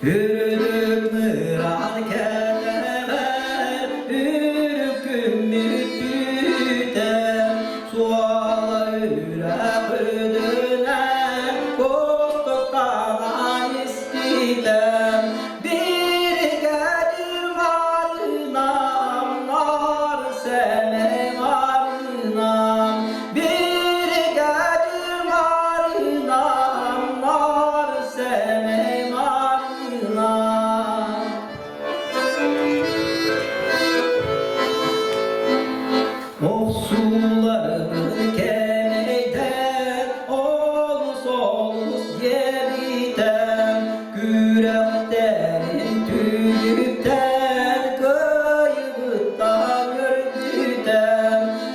Үрдүк мыраан кэтэҕэр үрүк күммүт бүтэр, суола үрэх үрдүнэн куттуктанан испитэ. Биригэдьир барынан, нар сэмэй барынан, биригэдьир барынан, нар сэмэй барынан. Охсууларбын кэмэйдэн, олус олус диэбитэ, күрэхтэрин түмүктэн кыайбыттан үөрбүтэ.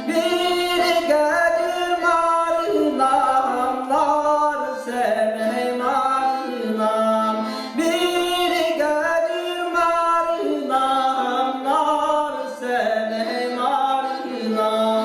Биригэдьир Марыынам, нар сэмэй Марыынам, биригэдьир Марыынам, нар сэмэй Марыынам.